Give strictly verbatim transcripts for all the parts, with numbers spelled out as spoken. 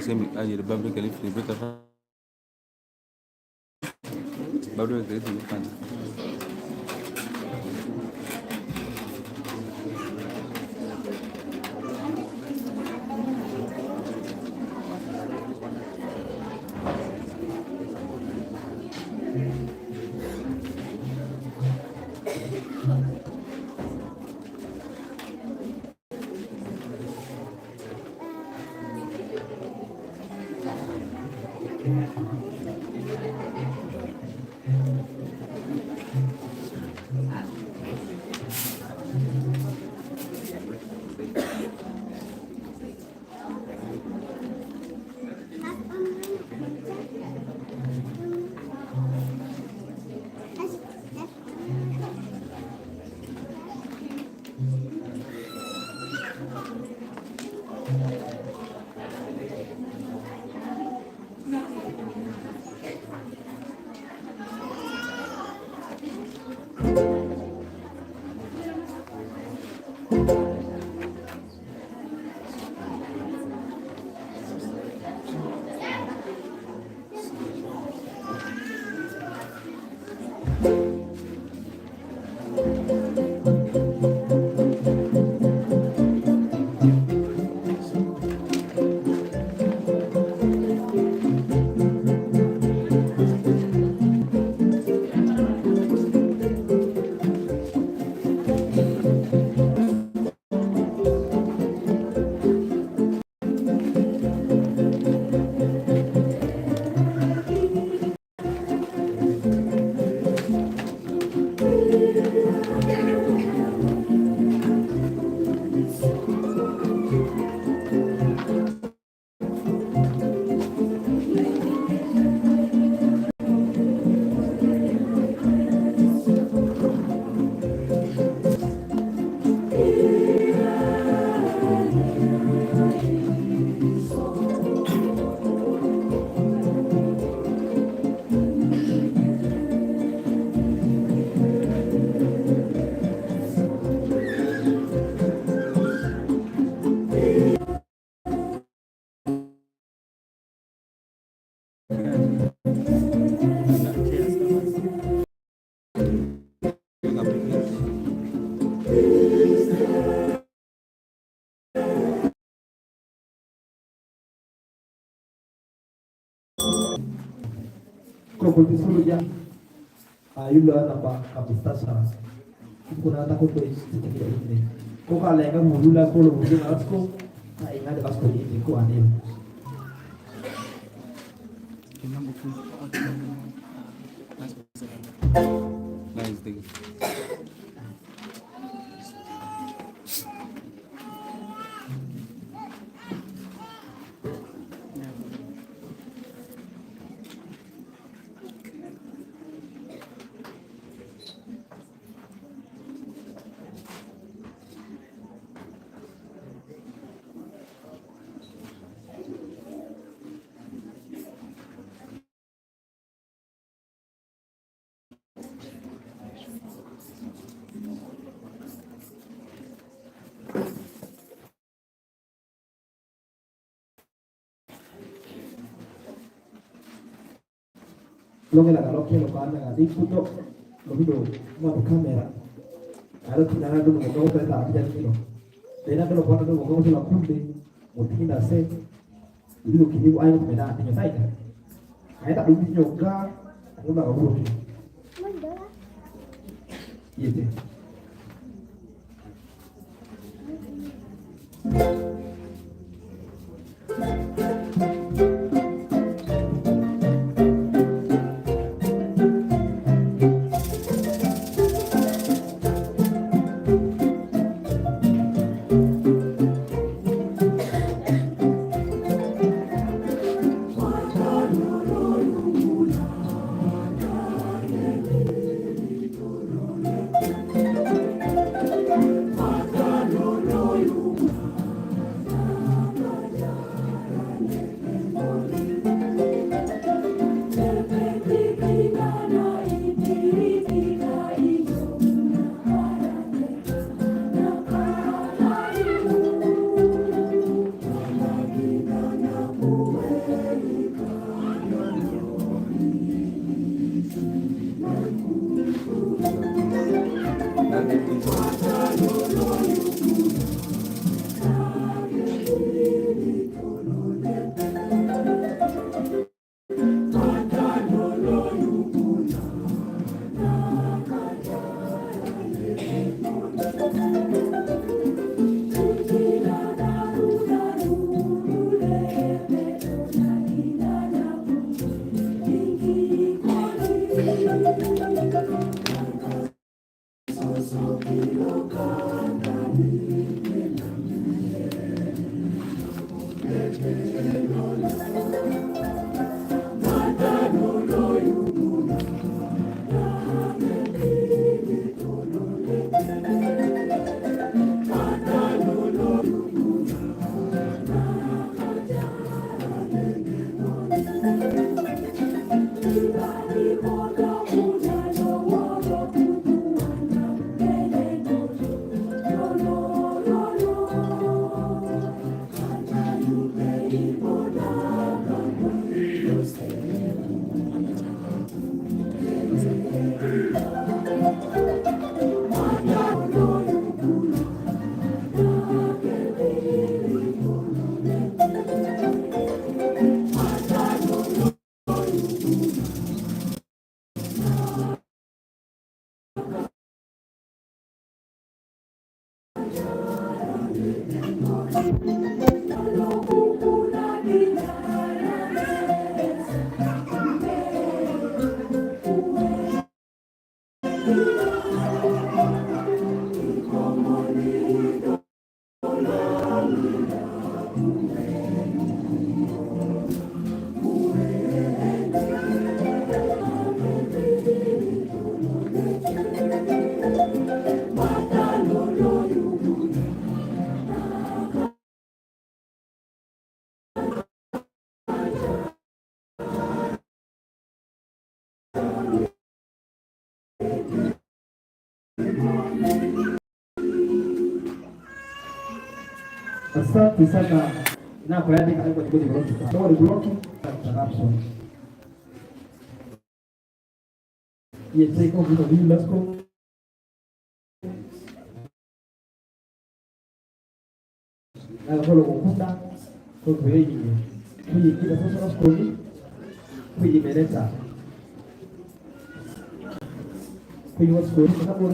Semi aje de babri kali fili beta fa. Babri kali fili beta. Ko ko ti sulu ya. A, yu la namba ka mista sa. Ko na ta ko to isi ti kira ine. Ko ka lenga mu yu la ko lo mu yu na ko. Ta inga de basko ine ko ane. Nice thing. Lo nge la ka lo ke lo ka na ka di kuto lo bido mo kamera. Alo kina na dunu mo ko ta ki dan kino. Tena ko lo pona dunu mo ko la kunde mo tina se. Ilo kini ko ayo ko meda tinyo taika. Ayo ta dumi tinyo ka ko na ka buro ki. Yete. Asante sana. Na kwa yadi kama kwa kibodi bloki. Kwa kibodi bloki. Interruption. Ye take off the view, let's go. Na kolo kukuta, ko kuyeyi. Kuyi kita sasa skoni. Kuyi mereta. Kuyi wa skoni, kama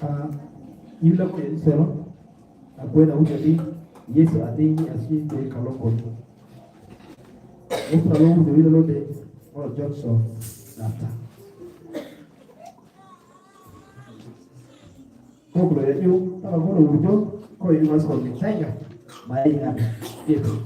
Ah, ila ko en selo, akwena uja di, Yesu ati ni asi de kalongo. Yesu alo uja ila lo de, o Johnson, nata. Ko kulo ya ju, tama kulo ujo, ko ini mas ko ni tanga, mai na, Yesu.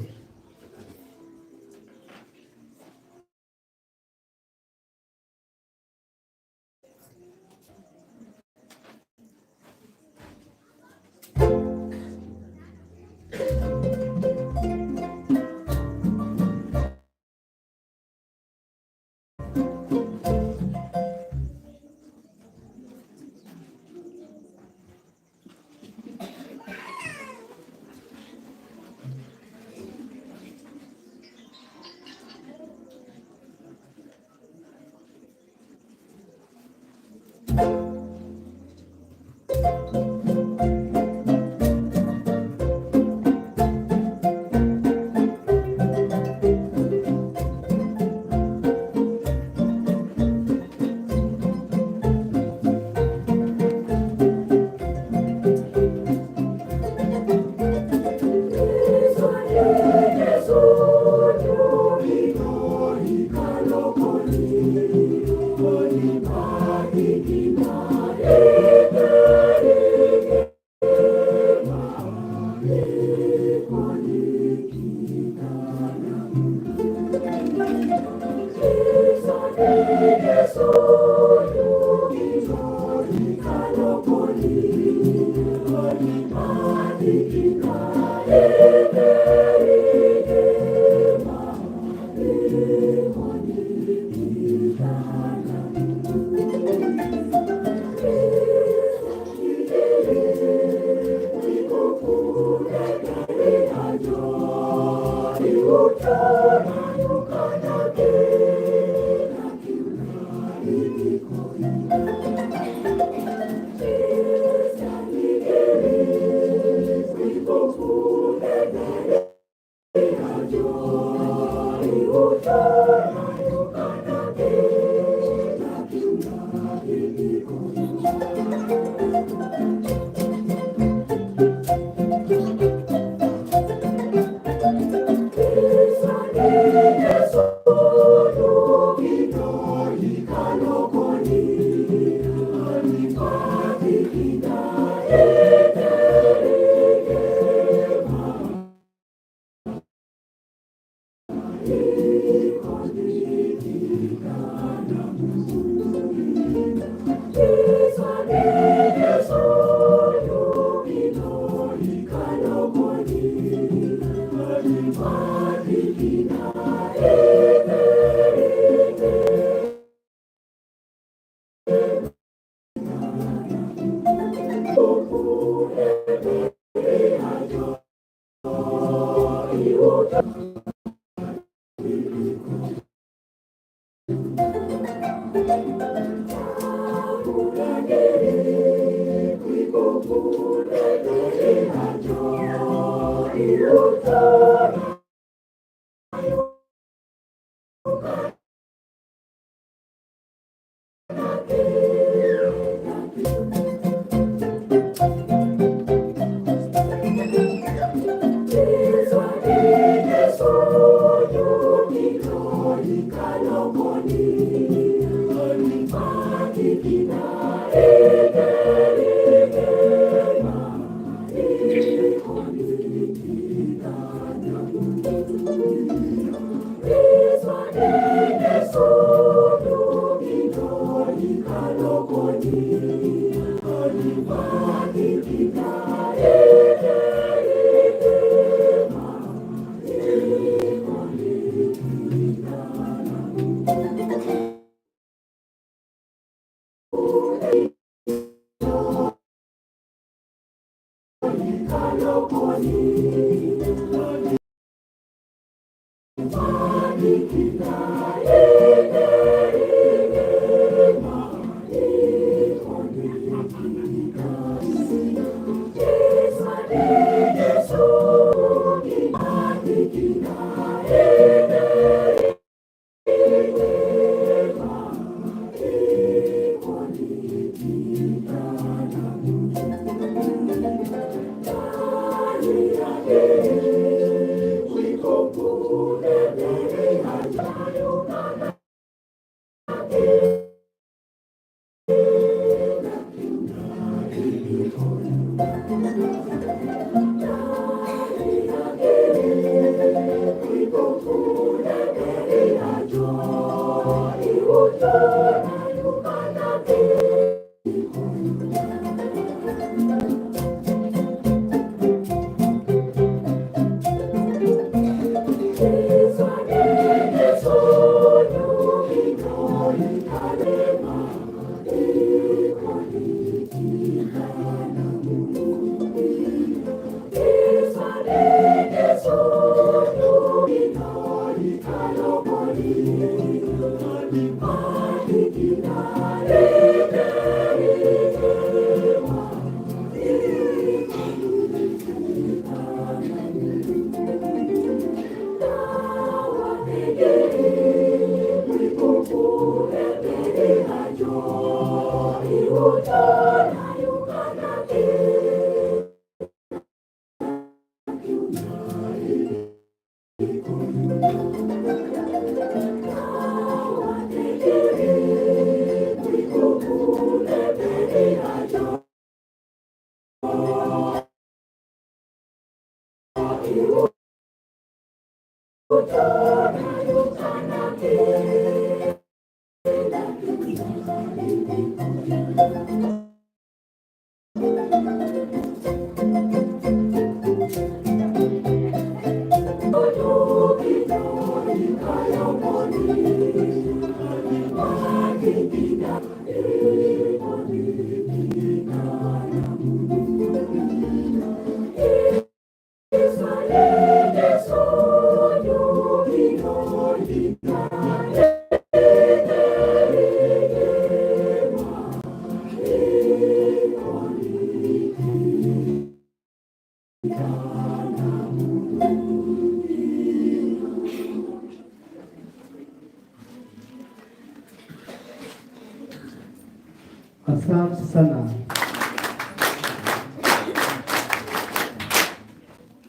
Asante sana.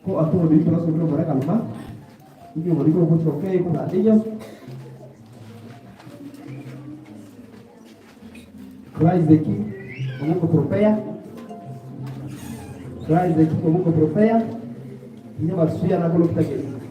Ko atu di plus ko mereka luma. Ini mau di ko ko oke ko tadi ya. Christ the King, ko moko propea. Christ the King, ko moko propea. Ini maksudnya na ko lo kita ke.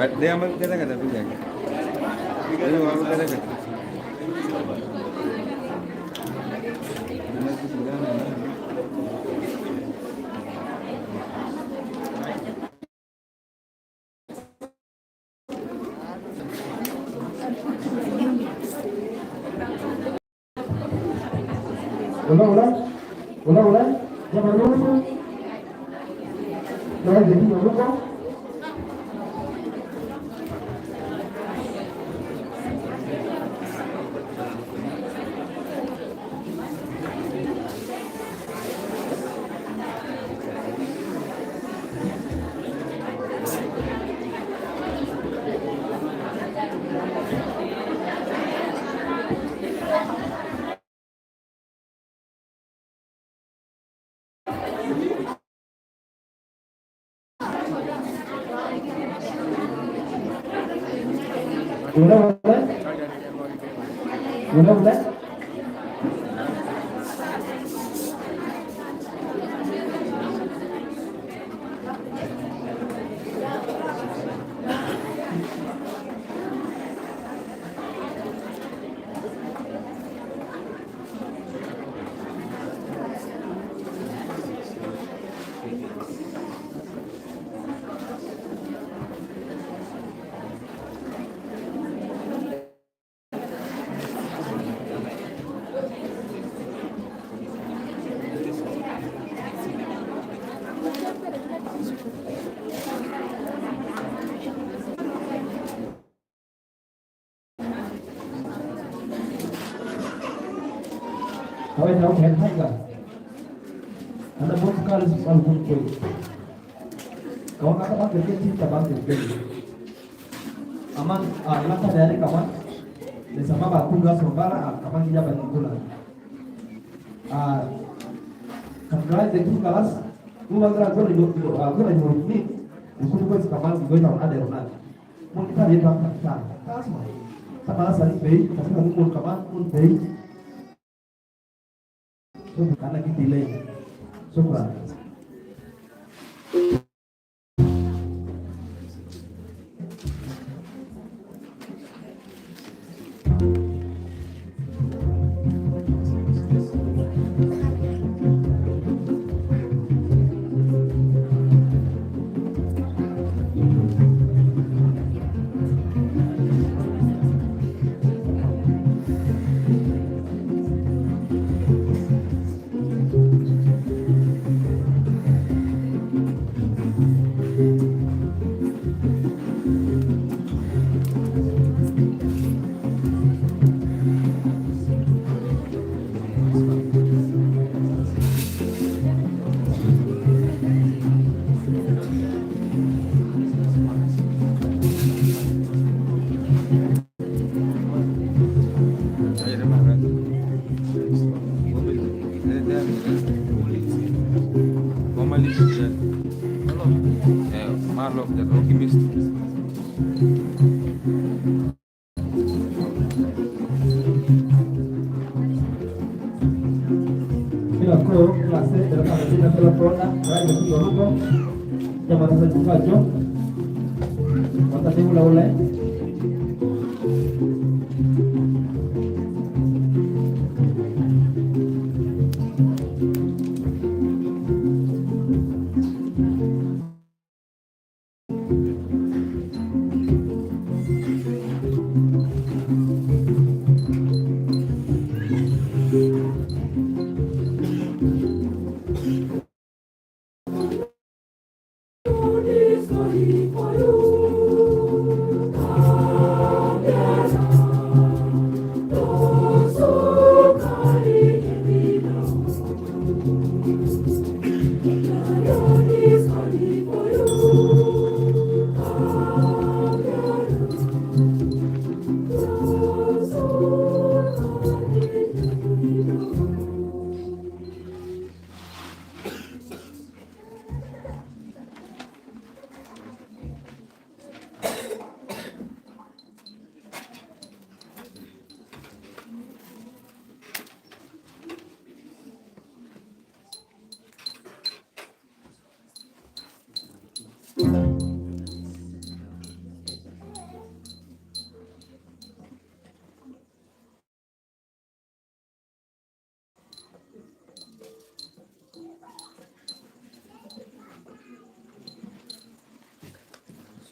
Hola, hola. Hola, hola. Ya me lo uso. Ya me lo uso. Hola, hola. Hola, hola. Kawai tau ken taiga. Ana bon kal su kal kun kwe. Kawai kaka ba keke tin ta ba keke. Aman, ah, ila ta dari kaman. Ni sama ba kun gas mabara, ah, kaman kija ba ni kula. Ah, kan gai de kun galas. Ku ba gara gora yo, ah, gora yo ni. Ku ku kaman gora ada rona. Mun kita dia bang kita. Kasma. Kita malas lagi baik, tapi kamu mun kaman, mun baik. Shukran, ana ki delay. Shukran. Mira, ko, klase, de la kabina, de la pona, rai, de la pona. Ya, mata sa juga, jo. Mata sa juga, ule.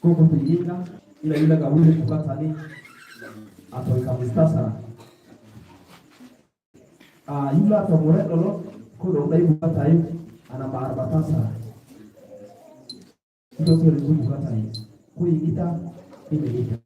Ko ko pi ina, ina ina ka wili bukatan i, ato i kamistasara. A, ila to more lolo, ko do dai bukatan i, ana ma arbatasara. Ito to ri bukatan i, ko i kita, i me kita.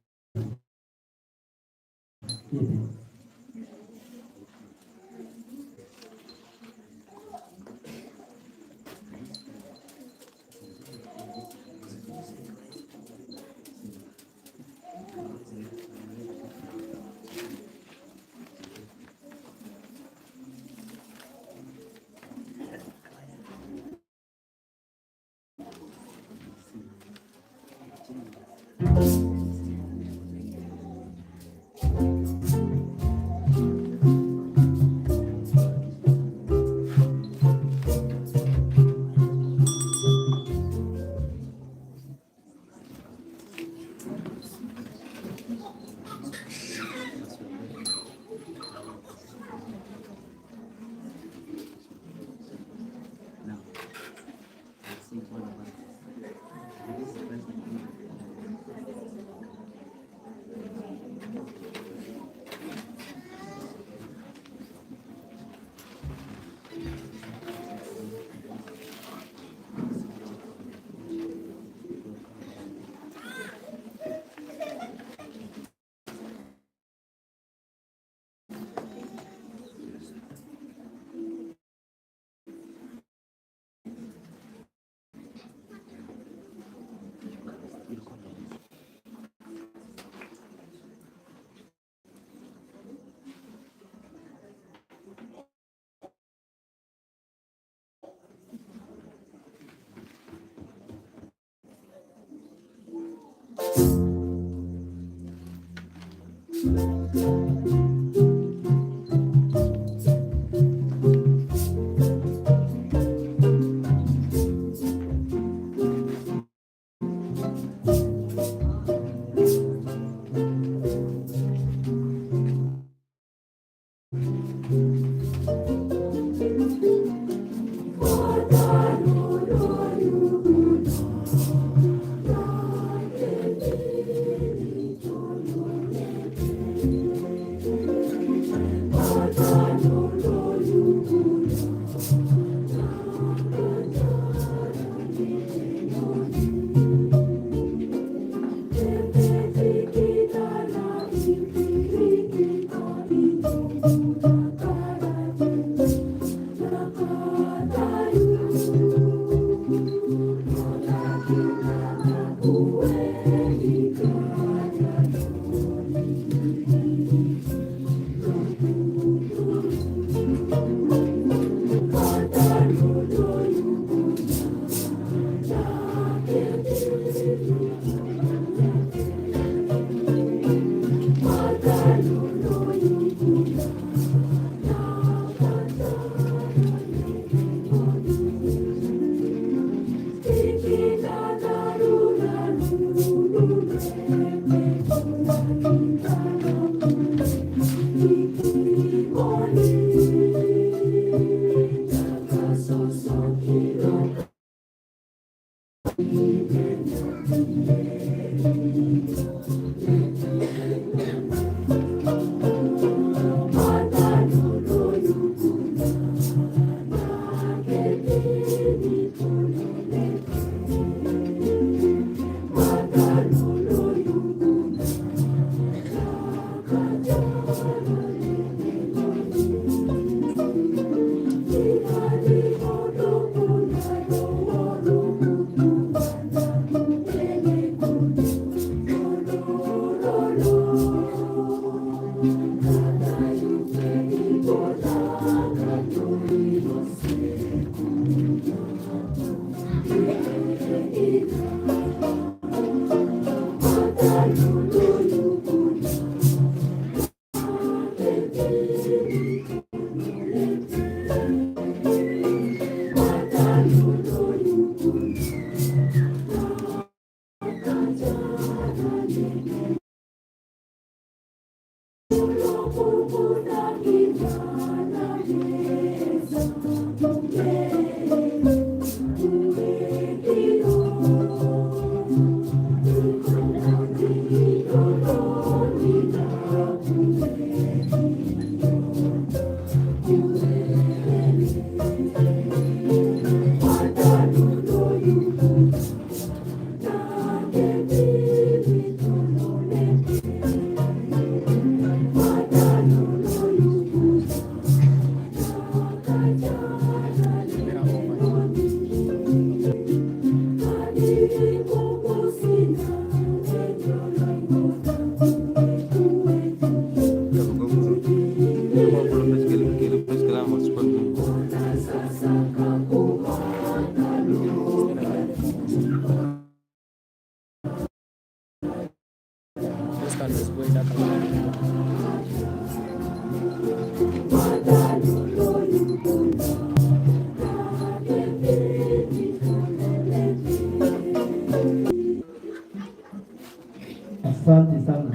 Asante sana.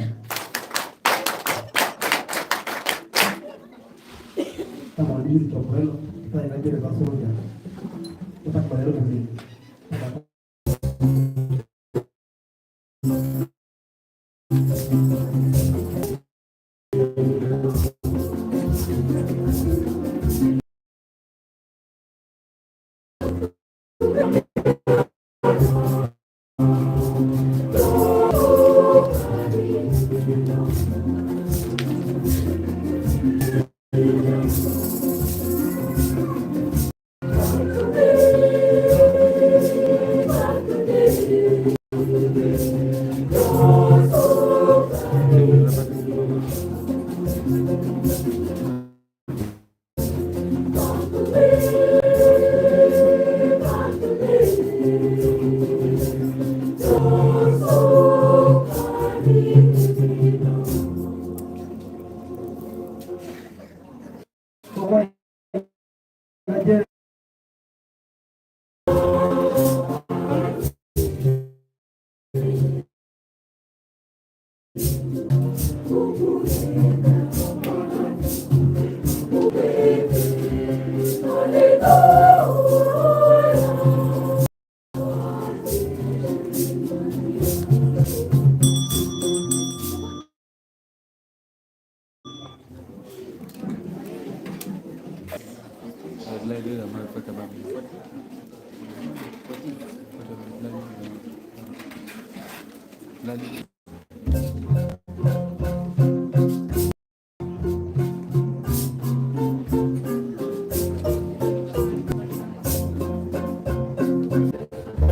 Kama ndizi chokorelo, kita inajere kwa soja. Kita kwa lelo kuzini.